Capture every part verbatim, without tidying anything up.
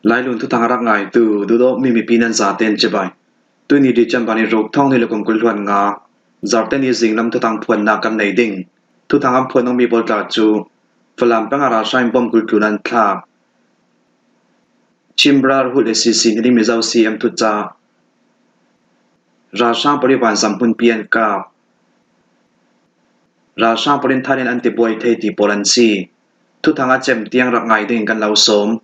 Lailun thuthang a rak ngaitu duhdawtmi mipi nan zaten cibai. Tuni December ni ruk thawng hnih le kum kul hluan nga, Zarte ni zinglam thuthang phuannak kan nei ding. Thuthang an phuan nungmi pawl tla cu Falam peng a ralhrang in bom kul tlun an thlak. Chin Brotherhood le C C hnih ding Mizo C M thuca. Ralhrang pawl i vanzam hmunpi an kap. Ralhrang pawl in tharin an tibuai thei ti pawl an si. Thuthang a cem tiang rak ngai dingin kan lo sawm.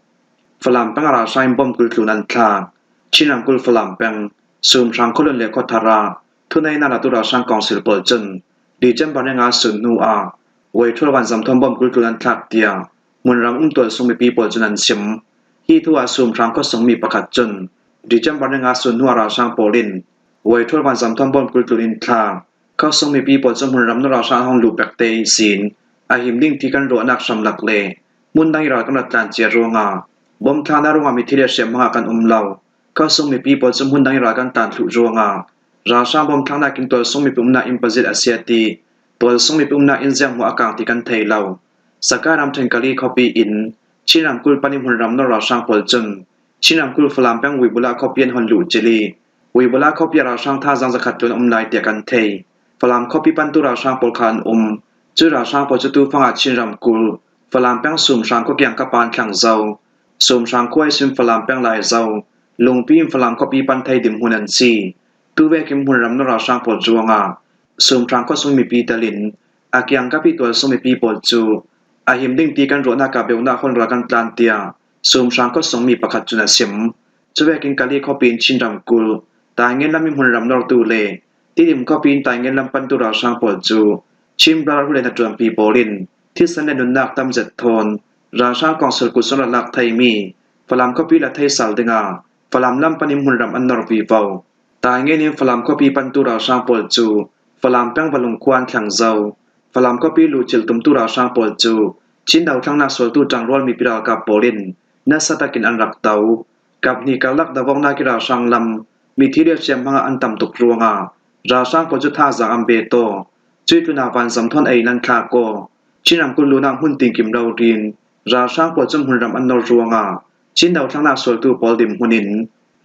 Falam peng a ralhrang in bom kul tlun an thlak. Chin ramkulh Falam peng, Sumhrang khualun le khuathar ah thuneihnak latu ralhrang kawngsil pawl cun December ni nga sun hnu ah Waithual vanzam thawn bom kul tlun an thlak tiah hmunram um tualsung mipi pawl cun an sim. Hi thu ah Sumhrang khuasungmi pakhat cun December ni nga sun hnu ah ralhrang pawl in Waithual vanzam thawn bom kul tlun in thlak. Khuasung mipi pawl cu hmunram nor ralhrang an hung luh pek te ihsin a him ding ti kan ruahnak hramlak le hmun dang i ral kan rat tlan cia ruangah bom thlaknak ruangah mithi le hriamhmang ah kan um lo. Khuasung mipi pawl cu hmun dang i ral kan tlan thluh ruangah ralhrang bom thlaknak in tualsung mipi umnak inn paziat a siat i tualsung mipi umnak inn zianghmuah a kang ti kan thei lo. Sakai ramṭhen Kali khuapi in Chin ramkulh pan i hmunram nor ralhrang pawl cun Chin ramkulh Falam peng Wibula khuapi an hon luh cil i Wibula khuapi ah ralhrang thazaang zakhat tlun a um lai tiah kan thei. Falam khuapi pantu ralhrang pawl kha an um. Cu ralhrang pawl cu tufang ah Chin ramkulh Falam peng Sumhrang khua kiangkap ah an thlang zo. Sumhrang khua ihsin Falam peng lai zo Lungpi in Falam khuapi pan thei dinhmun an si. Tuvekin hmunram nor ralhrang pawl ruangah Sumhrang khuasung mipi telin a kiangkap i tualsung mipi pawl cu a him ding ti kan ruahnak ah beunak hon ral kan tlan tiah Sumhrang khuasungmi pakhat cun a sim. Cuvekin Kali khuapi in Chin ramkulh Taingen lam i hmunram nortu le Tidim khuapi in Taingen lam pantu ralhrang pawl cu Chin Brotherhood le hnaṭuanpi pawl in thisen le nunnak tam zet thawn ralhrang kawngsil kut sung rak lak theimi Falam khuapi la thei sal dingah Falam lam pan in hmunram an nor vivo. Taingen in Falam khuapi pantu ralhrang pawl cu Falam peng Valung khua an thlang zo. Falam khuapi luhcilh tumtu ralhrang pawl cu Chin dothlennak sualtu ṭangrual mipi ralkap pawl in nasa takin an rak to. Kap hnih karlak doawknak i ralhrang lam mithi le hriamhmang ah an tam tuk ruangah ralhrang pawl cu thazaang an be taw. Cuih tlunah vanzam thawn ei nan thlak aw. Chin ramkulh luhnak hmun tinkim rori in ralhrang pawl cun hmunram an nor ruangah Chin dothlennak sualtu pawl dinhmun in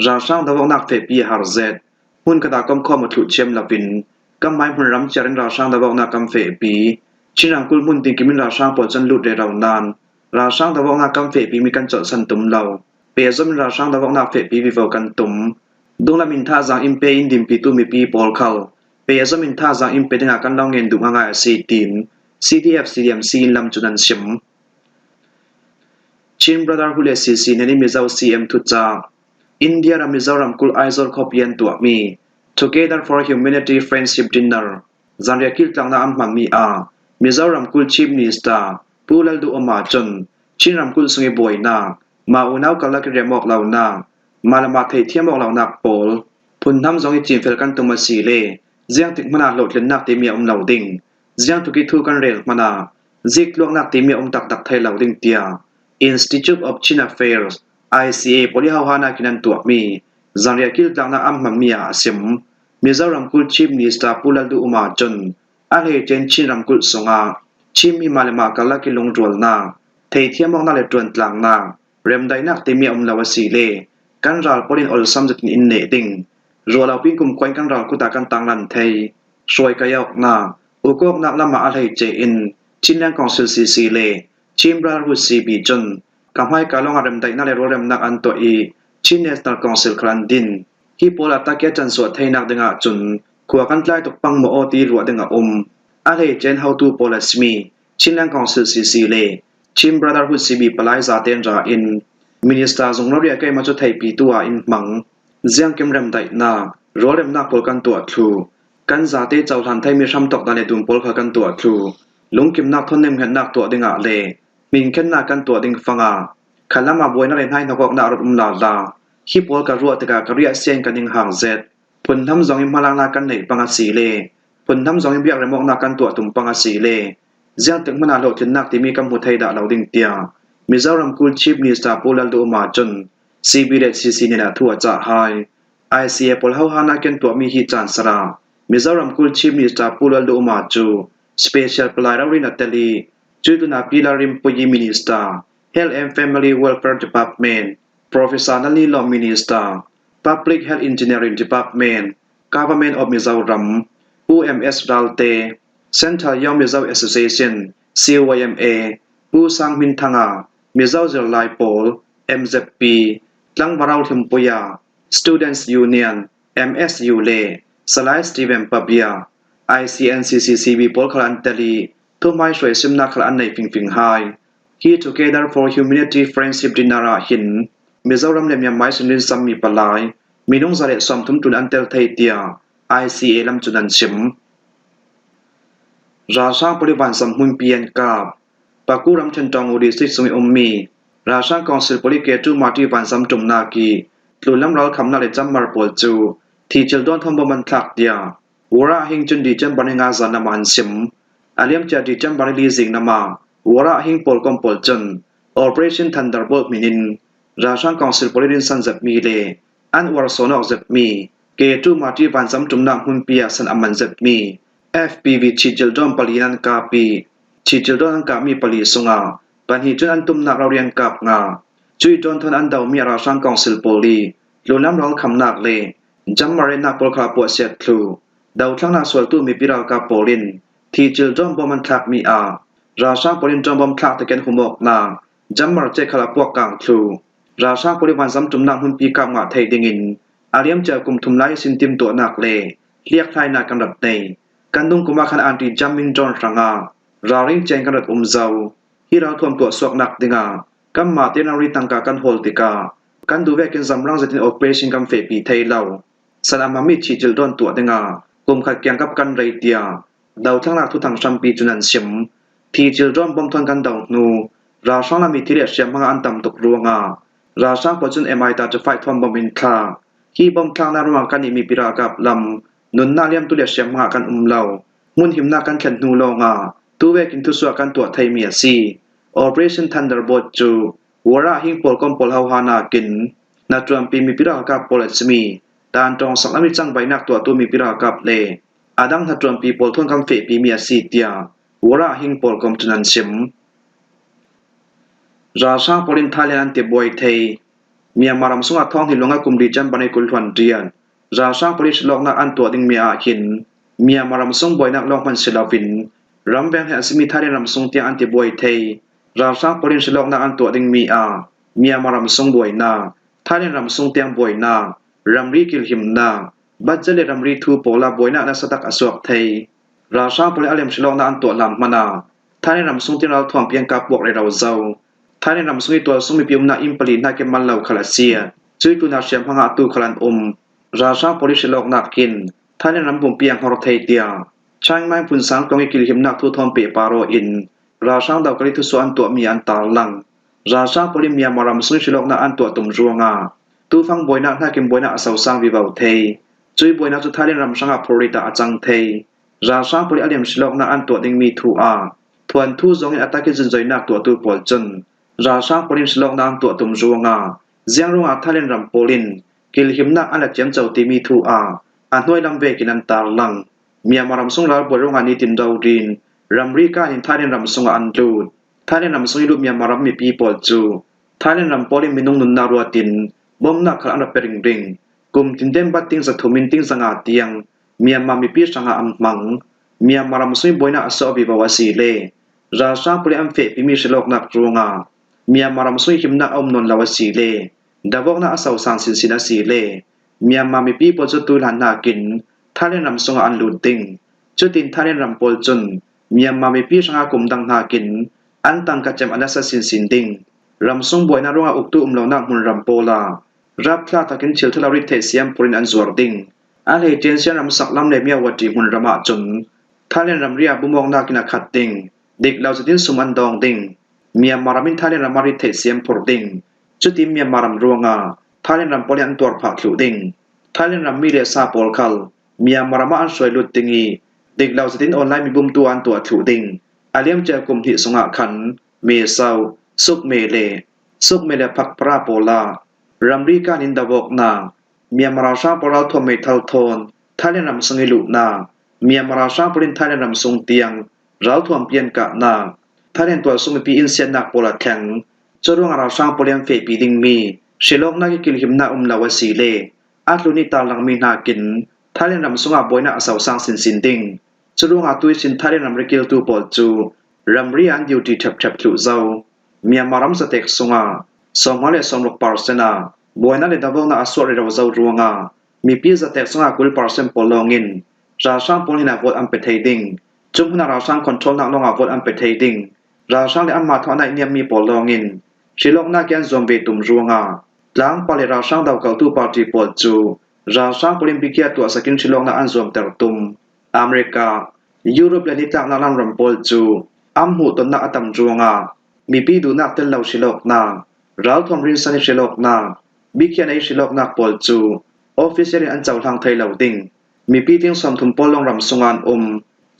ralhrang doawknak fehpi a har zet. Hmun khat ah komkhawm a thluh thiam loin kan hmai hmunram ciar in ralhrang doawknak kan fehpi. Chin ramkulh hmun tinkim in ralhrang pawl cun lut rero nain ralhrang doawknak kan fehpimi kan colhsan tum lo. Pehzom in ralhrang doawknak fehpi vivo kan tum. Dunglam in thazaang in pe in dinpitu mipi pawl khal pehzom in thazaang in pe dingah kan lo ngen duh ngaingai a si, tiin C D F C D M C in lam cun an sim. Chin Brotherhood le C C hnih ding Mizo C M thuca. India ram Mizoram kulh Aizawl khuapi an tuahmi Together for Humanity Friendship Dinner zanriah kiltlaknak an hmanmi ah Mizoram kulh Chief Minister Pu Lalduhoma cun Chin ramkulh sung i buainak, mah unau karlak i rem awk lonak, mah le mah theihthiam awk lonak pawl phunhnam zong i cinfel kan tum a si le ziangtik hmanh ah hlawhtlinnak timi a um lo ding. Ziangtuk i thu kan rel hmanh ah zikluaknak timi a um taktak thei lo ding tiah Institute of Chin Affairs, I C A, pawl i hohanak in an tuahmi zanriah kiltlaknak an hmanmi ah a sim. Mizoram kulh Chief Minister Pu Lalduhoma cun a hleice in Chin ramkulh sungah Chin mi mah le mah karlak i lungrualnak, theihthiam awknak le ṭuantlangnak, remdaihnak timi a um lo a si le kan ral pawl in olsam zetin in neh ding. Ruah lopi in kumkhua in kan ral kut ah kan tanglan thei. Hruai kai awknak, uk awknak lamah a hleice in Chinland Council C C le Chin Brotherhood C B cun ka hmaika lawngah remdaihnak le rualremnak an tuah i Chin National Council khal an din. Hi pawl a tak i a cansuah theinak dingah cun khua kan tlai tuk pangmawh aw ti ruah ding a um. A hleice in hotu pawl a simi Chinland Council C C le Chin Brotherhood C B palai zaten ra in Minister zung rori a keimah cu theipitu ah in hmang. Ziangkim remdaihnak, rualremnak pawl kan tuah thluh. Kan zate cohlan theimi hramthawk dan le dum pawl kha kan tuah thluh. Lungkimnak thawn nemhngetnak tuah dingah le hminkhennak kan tuah ding fangah khalam ah buainak le hnaihnok awknak a rat um lala. Hi pawl ka ruah tikah ka riahsia in ka ninghang zet. Phunhnam zong in hmalaknak kan neih pang a si le phunhnam zong in biakrem awknak kan tuah tum pang a si le ziangtik hmanh ah hlawhtlinnak timi kan hmu thei dah lo ding tiah Mizoram kulh Chief Minister Pu Lalduhoma cun C B le C C hnenah thu a cah hai. I C A pawl hohanak in tuahmi hi caansarah Mizoram kulh Chief Minister Pu Lalduhoma cu special palai rori in a tel i cuih tlunah Pi Lalrinpuii Minister, Health and Family Welfare Department, Professor Lalnilawm, Minister, Public Health Engineering Department, Government of Mizoram, Pu M S Ralte, Central Young Mizo Association, C Y M A, Pu Sang Hmin Thanga, Mizo Zirlai Pawl, M Z P, Tlangvarau Hlimpuia, Students Union, M S U le Salai Stephen Pabia, I C N C C C B pawl khal an tel i, thuhmai hruaisimna khal an nei fingfing hai. Hi Together for Humanity Friendship Dinner ah hin Mizoram le Myanmar i sunrinsam mi palai minung za le sawmthum tlun an tel thei tia I C A lam cun an chim. Ralhrang pawl i vanzam hmunpi an kap. Paku ramṭhen Taungoo district sung i ummi ralhrang council pawl i K two Marti vanzam ṭumnak i tlunlam ralkhamnak le jammar pawl cu thicil dawn thawn bom an thlak tia Wara Hing cun December ni nga zan lam ah an chim. A liamcia December ni li zing lam ah Wara Hing pawlkom pawl cun Operation Thunderbolt hmin in ralhrang council pawl i rinsan zetmi le an uar sawn awk zetmi K two Marti vanzam ṭumnak hmunpi ah san a man zetmi F P V thicil dawn pali in an kap i, thicil dawn an kapmi pali sungah pahnih cun an tumnak rori an kap ngah. Cui dawn thawn an domi a ralhrang council pawl i tlunlam ralkhamnak le jammar retnak pawl kha puahsiat thluh. Dothlangnak sualtu mipi ralkap pawl in thicil dawn bom an thlakmi ah ralhrang pawl in dawn bom thlak tekin humawknak jammar cek khal a puak kang thluh. Ralhrang pawl i vanzam ṭumnak hmunpi kap ngah thei dingin a liamcia kum thum lai i sin timtuahnak le hliakhlainak kan rat nei. Kan dungkum ah khan anti-jamming drone hrangah ralring ciang kan rat um zo. Hi ralthuam tuahsuaknak dingah kanmah tein ralring tangka kan hawl tikah kan duh vekin zamrang zetin operation kan fehpi thei lo. San a manmi thicil dawn tuah dingah kum khat kiangkap kan rei tia dothlangnak thuthang hrampi cun an chim. Thicil dawn bom thawn kan do hnu ralhrang lam i thi le hriamhma ngah an tam tuk ruangah ralhrang pawl cun M I thirty-five thawn bom in thlak. Hi bom thlaknak ruangah kan i mipi ralkap lam nunnak liamtu le hriamhma ngah kan um lo. Hmunhimnak kan thlen hnu lawngah tu vekin thusuah kan tuah theimi a si. Operation Thunderbolt cu Wara Hing pawlkom pawl hohanakin hnaṭuanpi mipi ralkap pawl a cimi tanṭawng sak lam i cangvaihnak tuahtu mipi ralkap le a dang hnaṭuanpi pawl thawn kan fehpimi a si tiah Wara Hing pawlkom cun an chim. Ralhrang pawl in Thailand an tibuai thei. Myanmar ram sungah thawng hnih lungah kum December ni kul hluan rian ralhrang pawl i hrilawknak an tuah dingmi ah hin Myanmar ram sung buainak lawng hman si loin ram veng he a simi Thailand ram sung tiang an tibuai thei. Ralhrang pawl in hrilawknak an tuah dingmi ah Myanmar ram sung buainak, Thailand ram sung tiang buainak, ramri kilhimnak, budget le ramri thu pawl ah buainak nasa tak a suak thei. Ralhrang pawl in a liam hrilawknak an tuah hlan hmanah Thailand ram sung tiang ralthuam piangka puak rero zo. Thailand ram sung i tualsung mipi umnak inn pali hnakin mal lo khal a si. Cui tlunah hriamhma ngahtu khal an um. Ralhrang pawl i hrilawknak hin Thailand ram pumpi a hngor thei tiah Chiang Mai phunsang tlawng i kilhimnak thu thawn pehpar aw in ralhrang dokal i thusuah an tuahmi an tarlang. Ralhrang pawl in Myanmar ram sung i hrilawknak an tuah tum ruangah tufang buainak hnakin buainak a sosang vivo thei. Cui buainak cu Thailand ram hrangah phurrit ah a cang thei. Ralhrang pawl i a liam hrilawknak an tuah dingmi thu ah thuanthu zongin a tak i zunzoinak tuahtu pawl cun ralhrang pawl in hrilawknak an tuah tum ruangah ziang ruangah Thailand ram pawl in kilhimnak an la ciamco timi thu ah a hnuai lam vekin an tarlang. Myanmar ram sung ralbuai ruangah nitin rori in ramri kan in Thailand ram sungah an lut. Thailand ram sung i lut Myanmar ram mipi pawl cu Thailand ram pawl in minung nunnak ruatin bomnak khal an rak pe ringring. Kum tinten bat ting zathum in ting zanga tiang Myanmar mipi hrangah an hmang. Myanmar ram sung i buainak a sawh vivo a si le ralhrang pawl in an fehpimi hrilawknak ruangah Myanmar ram sung i himnak a um nawn lo a si le davawknak a sosang sinsin a si le Myanmar mipi pawl cu tuihlan hnakin Thailand ram sungah an lut ding. Cutin Thailand ram pawl cun Myanmar mipi hrangah kum dang hnakin an tangka cem a nasa sinsin ding. Ram sung buainak ruangah uktu um lonak hmunram pawl ah rapthlak takin thil ṭha lo rit theih siam phur in an zuar ding. A hleiṭian sian ram saklam le Myawaddy hmunram ah cun Thailand ramri ah bumawknak in a khat ding. Dik lo zetin sum an dawng ding. Myanmar ram in Thailand ram ah rit theih siam phur ding. Cutin Myanmar ram ruangah Thailand ram pawl in an tuar phah thluh ding. Thailand rammi le sa pawl khal Myanmar ram ah an hruai lut ding i dik lo zetin online mi bumtu ah an tuah thluh ding. A liamcia kum hnih sungah khan Mae Sot, Sukme le Sukme le Phakphra pawl ah ramri kan in davawknak, Myanmar ralhrang pawl ralthuam meithal thawn Thailand ram sung i luhnak, Myanmar ralhrang pawl in Thailand ram sung tiang ralthuam piankahnak, Thailand tualsung mipi insiatnak pawl a thleng. Curuangah ralhrang pawl i an fehpi dingmi Hrilawkna kikilhimna um lo a si le a tlun i tarlang mi hnakin Thailand ram sungah buaina a sosang sinsin ding. Curuangah tuisin Thailand ram rikiltu pawl cu ramri ah an duty ṭhepṭhep thluh zo. Myanmar ram zatek sungah sawmnga le sawmruk percent ah buaina le dovawkna a suak rero zo ruangah mipi zatek sungah kul percent pawl lawngin ralhrang pawl hnenah vote an pe thei ding. Cu hmunah ralhrang control nak lawngah vote an pe thei ding. Ralhrang le anmah thawn a naihniammi pawl lawngin hrilawknak i an zuam ve tum ruangah tlangpal le ralhrang dokaltu party pawl cu ralhrang pawl in biakhiat tuahsakin hrilawknak an zuamter tum. America, Europe le nitlaknak lam ram pawl cu an hmuhtonnak a tam ruangah mipi duhnak tel lo hrilawknak, ralthuam rinsan i hrilawknak, biakhiatnak i hrilawknak pawl cu official in an cohlang thei lo ding. Mipi tling sawmthum pawl lawng ram sungah an um.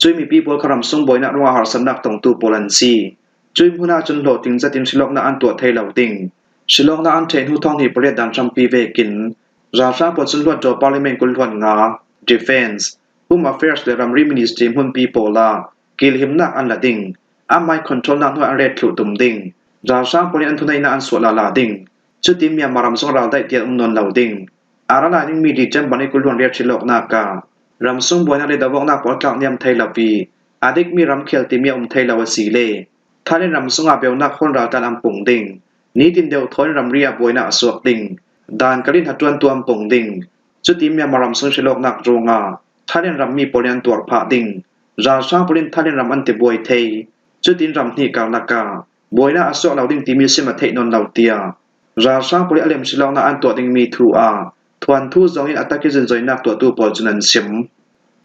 Cui mipi pawl kha ram sung buainak ruangah harsatnak tongtu pawl an si. Cui hmunah cun hlawhtling zetin hrilawknak an tuah thei lo ding. Hrilawknak an ṭheh hnu thawng hnih pariat dan hrampi vekin ralhrang pawl cun hluttaw parliament kul hluan nga, defence, Home Affairs le Ramri Ministry hmunpi pawl ah kilhimnak an la ding. Anmai controlnak hnuah an ret thluh tum ding. Ralhrang pawl in an thuneihnak an suah lala ding. Cutin Myanmar ram sung ral daih tial um nawn lo ding. A ra lai dingmi December ni kul hluan riat hrilawknak ah ram sung buainak le dovawknak pawl tlakniam thei lo i a dikmi ramkhel timi a um thei lo a si le Thailand ram sungah beunak hawn raltan an pung ding. Nitin deuh thawn ramri ah buaina a suak ding. Dan kalin hatuantu an pung ding. Cutin Myanmar ram sung hrilawknak ruangah Thailand rammi pawl in an tuar phah ding. Ralhrang pawl in Thailand ram an tibuai thei. Cutin ram hnih karlak ah buaina a suak lo ding timi sim a theih nawn lo tiah ralhrang pawl in a lem hrilawknak an tuah dingmi thu ah thuanthu zawngin a tak i zunzawinak tuahtu pawl cun an sim.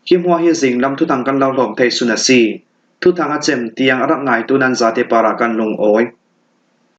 Hi hmuah hi zinglam thuthang kan lo hlawm thei sun a si. Thuthang a cem tiang a rak ngaitu nan zate parah kan lungawi.